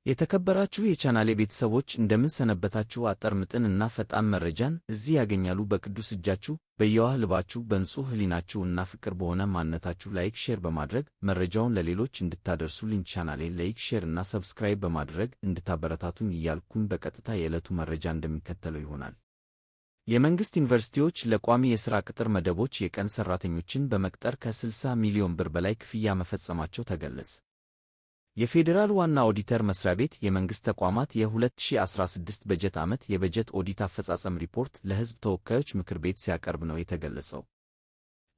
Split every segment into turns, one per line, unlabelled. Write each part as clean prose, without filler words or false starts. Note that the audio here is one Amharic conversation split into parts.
የተከበራችሁ የቻናሌ ቤተሰቦች፣ እንደምን ሰነበታችሁ? አጠር፣ ምጥን እና ፈጣን መረጃን እዚህ ያገኛሉ። በቅዱስ እጃችሁ፣ በየዋህ ልባችሁ፣ በንጹህ ሕሊናችሁ እና ፍቅር በሆነ ማንነታችሁ like፣ share በማድረግ መረጃውን ለሌሎች እንድታደርሱልኝ፣ ቻናሌን like፣ share እና subscribe በማድረግ እንድታበረታቱኝ እያልኩኝ በቀጥታ የዕለቱ መረጃ እንደሚከተለው ይሆናል። የመንግሥት ዩኒቨርሲቲዎች ለቋሚ የሥራ ቅጥር መደቦች የቀን ሠራተኞችን በመቅጠር ከ60 ሚሊዮን ብር በላይ ክፍያ መፈጸማቸው ተገለጸ። የፌዴራል ዋና ኦዲተር መስሪያ ቤት የመንግሥት ተቋማት የ2016 በጀት ዓመት የበጀት ኦዲት አፈጻጸም ሪፖርት ለሕዝብ ተወካዮች ምክር ቤት ሲያቀርብ ነው የተገለጸው።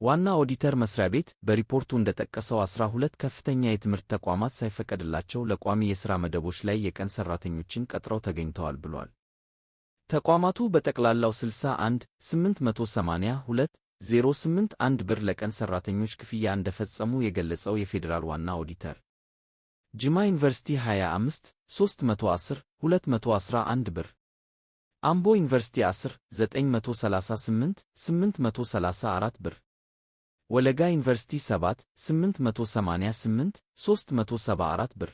ዋና ኦዲተር መስሪያ ቤት በሪፖርቱ እንደጠቀሰው፣ 12 ከፍተኛ የትምህርት ተቋማት ሳይፈቀድላቸው ለቋሚ የሥራ መደቦች ላይ የቀን ሠራተኞችን ቀጥረው ተገኝተዋል ብሏል። ተቋማቱ በጠቅላላው 61 882 081 ብር ለቀን ሠራተኞች ክፍያ እንደፈጸሙ የገለጸው የፌዴራል ዋና ኦዲተር፣ ጅማ ዩኒቨርሲቲ 25 310 211 ብር፣ አምቦ ዩኒቨርሲቲ 10 938 834 ብር፣ ወለጋ ዩኒቨርሲቲ 7 888 374 ብር፣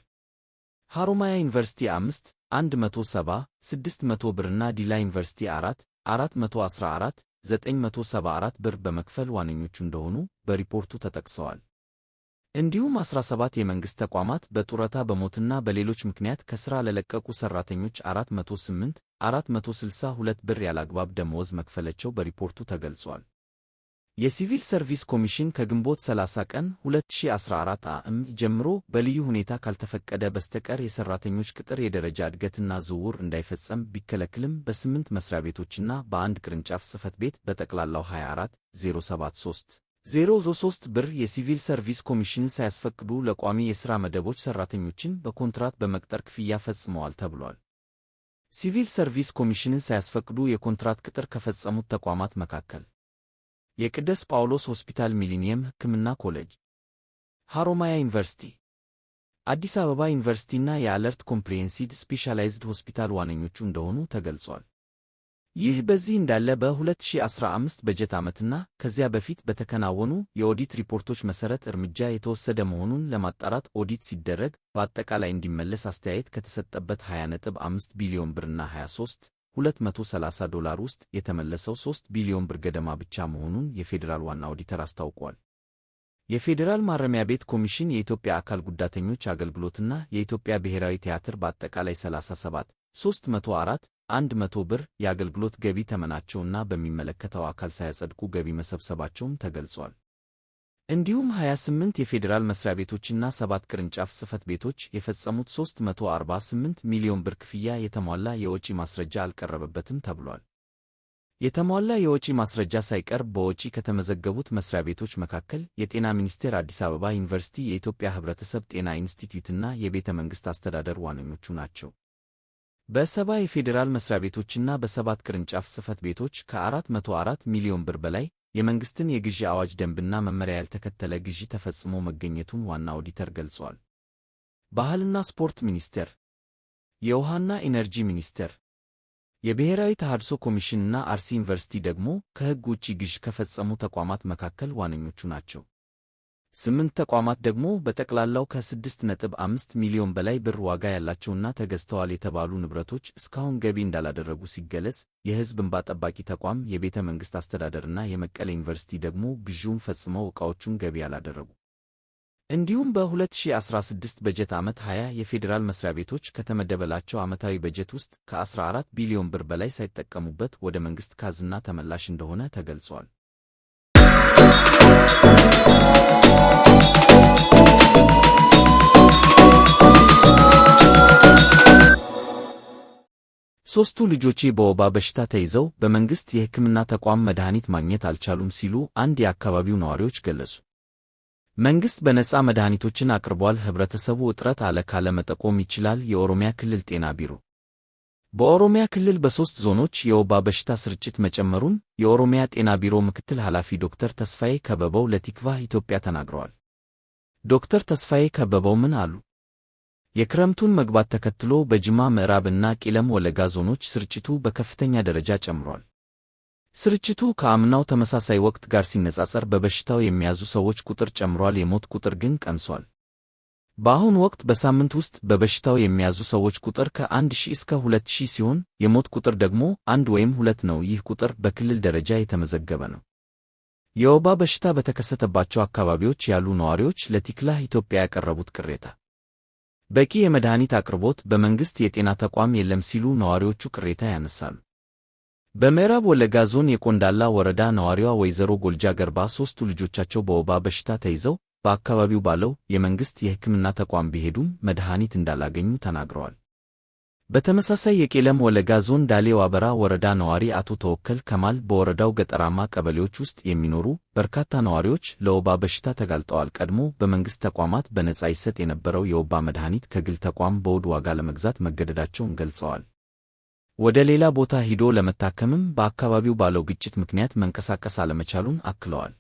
ሐሮማያ ዩኒቨርሲቲ 5 170 600 ብርና ዲላ ዩኒቨርሲቲ 4 414 974 ብር በመክፈል ዋነኞቹ እንደሆኑ በሪፖርቱ ተጠቅሰዋል። እንዲሁም 17 የመንግሥት ተቋማት በጡረታ፣ በሞትና በሌሎች ምክንያት ከሥራ ለለቀቁ ሠራተኞች 408 462 ብር ያላግባብ ደመወዝ መክፈላቸው በሪፖርቱ ተገልጿል። የሲቪል ሰርቪስ ኮሚሽን ከግንቦት 30 ቀን 2014 ዓ.ም ጀምሮ በልዩ ሁኔታ ካልተፈቀደ በስተቀር የሠራተኞች ቅጥር፣ የደረጃ እድገትና ዝውውር እንዳይፈጸም ቢከለክልም፣ በስምንት መስሪያ ቤቶችና በአንድ ቅርንጫፍ ጽሕፈት ቤት በጠቅላላው 24 073 003 ብር የሲቪል ሰርቪስ ኮሚሽንን ሳያስፈቅዱ ለቋሚ የሥራ መደቦች ሠራተኞችን በኮንትራት በመቅጠር ክፍያ ፈጽመዋል ተብሏል። ሲቪል ሰርቪስ ኮሚሽንን ሳያስፈቅዱ የኮንትራት ቅጥር ከፈጸሙት ተቋማት መካከል የቅዱስ ጳውሎስ ሆስፒታል ሚሊኒየም ሕክምና ኮሌጅ፣ ሐሮማያ ዩኒቨርሲቲ፣ አዲስ አበባ ዩኒቨርሲቲና የአለርት ኮምፕሬሄንሲቭ ስፔሻላይዝድ ሆስፒታል ዋነኞቹ እንደሆኑ ተገልጿል። ይህ በዚህ እንዳለ፣ በ2015 በጀት ዓመትና ከዚያ በፊት በተከናወኑ የኦዲት ሪፖርቶች መሠረት እርምጃ የተወሰደ መሆኑን ለማጣራት ኦዲት ሲደረግ፣ በአጠቃላይ እንዲመለስ አስተያየት ከተሰጠበት 20.5 ቢሊዮን ብርና 23 230 ዶላር ውስጥ የተመለሰው 3 ቢሊዮን ብር ገደማ ብቻ መሆኑን የፌዴራል ዋና ኦዲተር አስታውቋል። የፌዴራል ማረሚያ ቤት ኮሚሽን፣ የኢትዮጵያ አካል ጉዳተኞች አገልግሎትና የኢትዮጵያ ብሔራዊ ቲያትር በአጠቃላይ 37 304 100 ብር የአገልግሎት ገቢ ተመናቸውና በሚመለከተው አካል ሳያጸድቁ ገቢ መሰብሰባቸውም ተገልጿል። እንዲሁም 28 የፌዴራል መስሪያ ቤቶችና ሰባት ቅርንጫፍ ጽሕፈት ቤቶች የፈጸሙት 348 ሚሊዮን ብር ክፍያ የተሟላ የወጪ ማስረጃ አልቀረበበትም ተብሏል። የተሟላ የወጪ ማስረጃ ሳይቀርብ በወጪ ከተመዘገቡት መስሪያ ቤቶች መካከል የጤና ሚኒስቴር፣ አዲስ አበባ ዩኒቨርሲቲ፣ የኢትዮጵያ ሕብረተሰብ ጤና ኢንስቲትዩትና የቤተ መንግሥት አስተዳደር ዋነኞቹ ናቸው። በ70 የፌዴራል መስሪያ ቤቶችና በሰባት ቅርንጫፍ ጽሕፈት ቤቶች ከ404 ሚሊዮን ብር በላይ የመንግሥትን የግዢ አዋጅ ደንብና መመሪያ ያልተከተለ ግዢ ተፈጽሞ መገኘቱን ዋና ኦዲተር ገልጸዋል። ባህልና ስፖርት ሚኒስቴር፣ የውሃና ኢነርጂ ሚኒስቴር፣ የብሔራዊ ተሃድሶ ኮሚሽንና አርሲ ዩኒቨርሲቲ ደግሞ ከሕግ ውጪ ግዢ ከፈጸሙ ተቋማት መካከል ዋነኞቹ ናቸው። ስምንት ተቋማት ደግሞ በጠቅላላው ከ6.5 ሚሊዮን በላይ ብር ዋጋ ያላቸውና ተገዝተዋል የተባሉ ንብረቶች እስካሁን ገቢ እንዳላደረጉ ሲገለጽ፣ የሕዝብ እንባ ጠባቂ ተቋም፣ የቤተ መንግሥት አስተዳደርና የመቀሌ ዩኒቨርሲቲ ደግሞ ግዢውን ፈጽመው ዕቃዎቹን ገቢ ያላደረጉ፣ እንዲሁም በ2016 በጀት ዓመት 20 የፌዴራል መስሪያ ቤቶች ከተመደበላቸው ዓመታዊ በጀት ውስጥ ከ14 ቢሊዮን ብር በላይ ሳይጠቀሙበት ወደ መንግሥት ካዝና ተመላሽ እንደሆነ ተገልጿል። ሦስቱ ልጆቼ በወባ በሽታ ተይዘው በመንግሥት የሕክምና ተቋም መድኃኒት ማግኘት አልቻሉም ሲሉ አንድ የአካባቢው ነዋሪዎች ገለጹ። መንግሥት በነፃ መድኃኒቶችን አቅርቧል፣ ህብረተሰቡ እጥረት አለ ካለ መጠቆም ይችላል። የኦሮሚያ ክልል ጤና ቢሮ። በኦሮሚያ ክልል በሦስት ዞኖች የወባ በሽታ ስርጭት መጨመሩን የኦሮሚያ ጤና ቢሮ ምክትል ኃላፊ ዶክተር ተስፋዬ ከበበው ለቲክቫህ ኢትዮጵያ ተናግረዋል። ዶክተር ተስፋዬ ከበበው ምን አሉ? የክረምቱን መግባት ተከትሎ በጅማ ምዕራብ እና ቄለም ወለጋ ዞኖች ስርጭቱ በከፍተኛ ደረጃ ጨምሯል። ስርጭቱ ከአምናው ተመሳሳይ ወቅት ጋር ሲነጻጸር በበሽታው የሚያዙ ሰዎች ቁጥር ጨምሯል፣ የሞት ቁጥር ግን ቀንሷል። በአሁኑ ወቅት በሳምንት ውስጥ በበሽታው የሚያዙ ሰዎች ቁጥር ከ1000 እስከ 2000 ሲሆን የሞት ቁጥር ደግሞ 1 ወይም 2 ነው። ይህ ቁጥር በክልል ደረጃ የተመዘገበ ነው። የወባ በሽታ በተከሰተባቸው አካባቢዎች ያሉ ነዋሪዎች ለቲክላህ ኢትዮጵያ ያቀረቡት ቅሬታ በቂ የመድኃኒት አቅርቦት በመንግሥት የጤና ተቋም የለም ሲሉ ነዋሪዎቹ ቅሬታ ያነሳሉ። በምዕራብ ወለጋ ዞን የቆንዳላ ወረዳ ነዋሪዋ ወይዘሮ ጎልጃ ገርባ 3ቱ ልጆቻቸው በወባ በሽታ ተይዘው በአካባቢው ባለው የመንግሥት የሕክምና ተቋም ቢሄዱም መድኃኒት እንዳላገኙ ተናግረዋል። በተመሳሳይ የቄለም ወለጋ ዞን ዳሌ ዋበራ ወረዳ ነዋሪ አቶ ተወከል ከማል በወረዳው ገጠራማ ቀበሌዎች ውስጥ የሚኖሩ በርካታ ነዋሪዎች ለወባ በሽታ ተጋልጠዋል። ቀድሞ በመንግሥት ተቋማት በነጻ ይሰጥ የነበረው የወባ መድኃኒት ከግል ተቋም በውድ ዋጋ ለመግዛት መገደዳቸውን ገልጸዋል። ወደ ሌላ ቦታ ሂዶ ለመታከምም በአካባቢው ባለው ግጭት ምክንያት መንቀሳቀስ አለመቻሉን አክለዋል።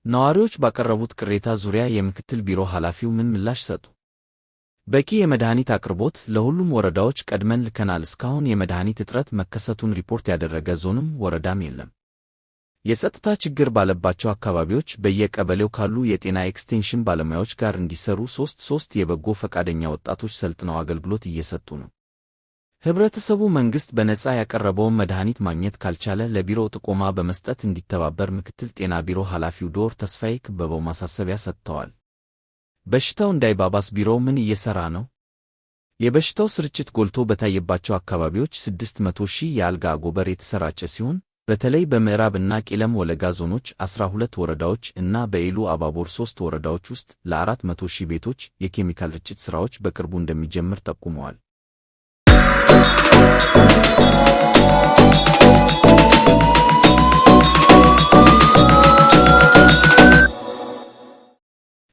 ነዋሪዎች ባቀረቡት ቅሬታ ዙሪያ የምክትል ቢሮ ኃላፊው ምን ምላሽ ሰጡ? በቂ የመድኃኒት አቅርቦት ለሁሉም ወረዳዎች ቀድመን ልከናል። እስካሁን የመድኃኒት እጥረት መከሰቱን ሪፖርት ያደረገ ዞንም ወረዳም የለም። የጸጥታ ችግር ባለባቸው አካባቢዎች በየቀበሌው ካሉ የጤና ኤክስቴንሽን ባለሙያዎች ጋር እንዲሰሩ 3 የበጎ ፈቃደኛ ወጣቶች ሰልጥነው አገልግሎት እየሰጡ ነው። ህብረተሰቡ መንግሥት በነጻ ያቀረበውን መድኃኒት ማግኘት ካልቻለ ለቢሮው ጥቆማ በመስጠት እንዲተባበር ምክትል ጤና ቢሮ ኃላፊው ዶር ተስፋዬ ክበበው ማሳሰቢያ ሰጥተዋል። በሽታው እንዳይባባስ ቢሮው ምን እየሰራ ነው? የበሽታው ስርጭት ጎልቶ በታየባቸው አካባቢዎች 600,000 የአልጋ አጎበር የተሰራጨ ሲሆን በተለይ በምዕራብ እና ቄለም ወለጋ ዞኖች 12 ወረዳዎች እና በኢሉ አባቦር 3 ወረዳዎች ውስጥ ለ400,000 ቤቶች የኬሚካል ርጭት ስራዎች በቅርቡ እንደሚጀምር ጠቁመዋል።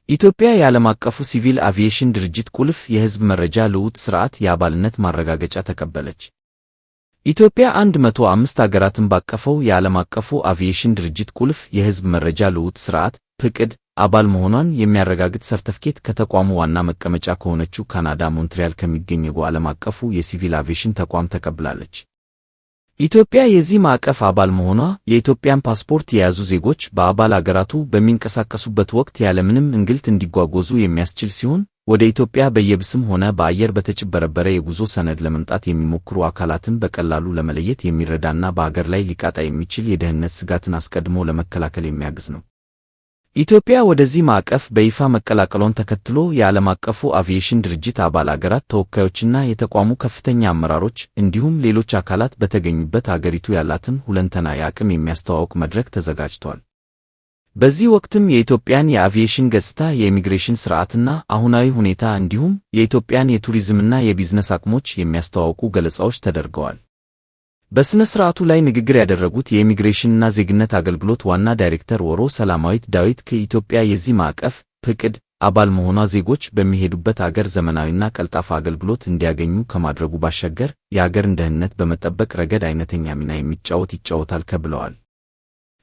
ኢትዮጵያ የዓለም አቀፉ ሲቪል አቪዬሽን ድርጅት ቁልፍ የሕዝብ መረጃ ልውውጥ ሥርዓት የአባልነት ማረጋገጫ ተቀበለች። ኢትዮጵያ 105 አገራትን ባቀፈው የዓለም አቀፉ አቪዬሽን ድርጅት ቁልፍ የሕዝብ መረጃ ልውውጥ ሥርዓት (PCD) አባል መሆኗን የሚያረጋግጥ ሰርተፍኬት ከተቋሙ ዋና መቀመጫ ከሆነችው ካናዳ ሞንትሪያል ከሚገኘው ዓለም አቀፉ የሲቪል አቪዬሽን ተቋም ተቀብላለች። ኢትዮጵያ የዚህ ማዕቀፍ አባል መሆኗ የኢትዮጵያን ፓስፖርት የያዙ ዜጎች በአባል አገራቱ በሚንቀሳቀሱበት ወቅት ያለምንም እንግልት እንዲጓጓዙ የሚያስችል ሲሆን ወደ ኢትዮጵያ በየብስም ሆነ በአየር በተጭበረበረ የጉዞ ሰነድ ለመምጣት የሚሞክሩ አካላትን በቀላሉ ለመለየት የሚረዳና በአገር ላይ ሊቃጣ የሚችል የደህንነት ስጋትን አስቀድሞ ለመከላከል የሚያግዝ ነው። ኢትዮጵያ ወደዚህ ማዕቀፍ በይፋ መቀላቀሏን ተከትሎ የዓለም አቀፉ አቪዬሽን ድርጅት አባል አገራት ተወካዮችና የተቋሙ ከፍተኛ አመራሮች እንዲሁም ሌሎች አካላት በተገኙበት አገሪቱ ያላትን ሁለንተናዊ አቅም የሚያስተዋውቅ መድረክ ተዘጋጅቷል። በዚህ ወቅትም የኢትዮጵያን የአቪዬሽን ገጽታ፣ የኢሚግሬሽን ሥርዓትና አሁናዊ ሁኔታ እንዲሁም የኢትዮጵያን የቱሪዝምና የቢዝነስ አቅሞች የሚያስተዋውቁ ገለጻዎች ተደርገዋል። በሥነ ሥርዓቱ ላይ ንግግር ያደረጉት የኢሚግሬሽንና ዜግነት አገልግሎት ዋና ዳይሬክተር ወሮ ሰላማዊት ዳዊት ከኢትዮጵያ የዚህ ማዕቀፍ PCD አባል መሆኗ ዜጎች በሚሄዱበት አገር ዘመናዊና ቀልጣፋ አገልግሎት እንዲያገኙ ከማድረጉ ባሻገር የአገርን ደህንነት በመጠበቅ ረገድ አይነተኛ ሚና ይጫወታል ብለዋል።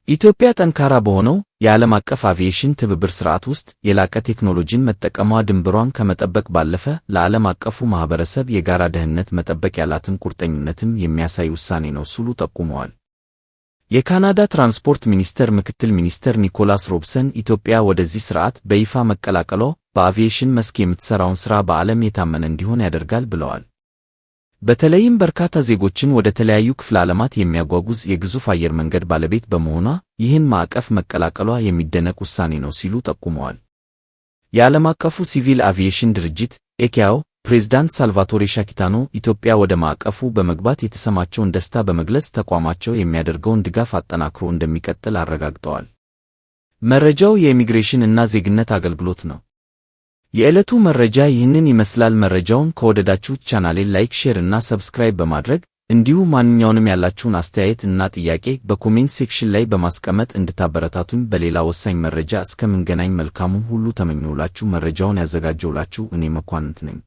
ኢትዮጵያ ጠንካራ በሆነው የዓለም አቀፍ አቪዬሽን ትብብር ሥርዓት ውስጥ የላቀ ቴክኖሎጂን መጠቀሟ ድንበሯን ከመጠበቅ ባለፈ ለዓለም አቀፉ ማኅበረሰብ የጋራ ደህንነት መጠበቅ ያላትን ቁርጠኝነትም የሚያሳይ ውሳኔ ነው ሲሉ ጠቁመዋል። የካናዳ ትራንስፖርት ሚኒስቴር ምክትል ሚኒስትር ኒኮላስ ሮብሰን ኢትዮጵያ ወደዚህ ሥርዓት በይፋ መቀላቀሏ በአቪዬሽን መስክ የምትሠራውን ሥራ በዓለም የታመነ እንዲሆን ያደርጋል ብለዋል። በተለይም በርካታ ዜጎችን ወደ ተለያዩ ክፍለ ዓለማት የሚያጓጉዝ የግዙፍ አየር መንገድ ባለቤት በመሆኗ ይህን ማዕቀፍ መቀላቀሏ የሚደነቅ ውሳኔ ነው ሲሉ ጠቁመዋል። የዓለም አቀፉ ሲቪል አቪዬሽን ድርጅት ICAO ፕሬዝዳንት ሳልቫቶሬ ሻኪታኖ ኢትዮጵያ ወደ ማዕቀፉ በመግባት የተሰማቸውን ደስታ በመግለጽ ተቋማቸው የሚያደርገውን ድጋፍ አጠናክሮ እንደሚቀጥል አረጋግጠዋል። መረጃው የኢሚግሬሽን እና ዜግነት አገልግሎት ነው። የዕለቱ መረጃ ይህንን ይመስላል። መረጃውን ከወደዳችሁት ቻናሌን like፣ share እና subscribe በማድረግ እንዲሁም ማንኛውንም ያላችሁን አስተያየት እና ጥያቄ በ comment section ላይ በማስቀመጥ እንድታበረታቱኝ በሌላ ወሳኝ መረጃ እስከምንገናኝ መልካሙን ሁሉ ተመኘሁላችሁ። መረጃውን ያዘጋጀሁላችሁ እኔ መኳንንት ነኝ።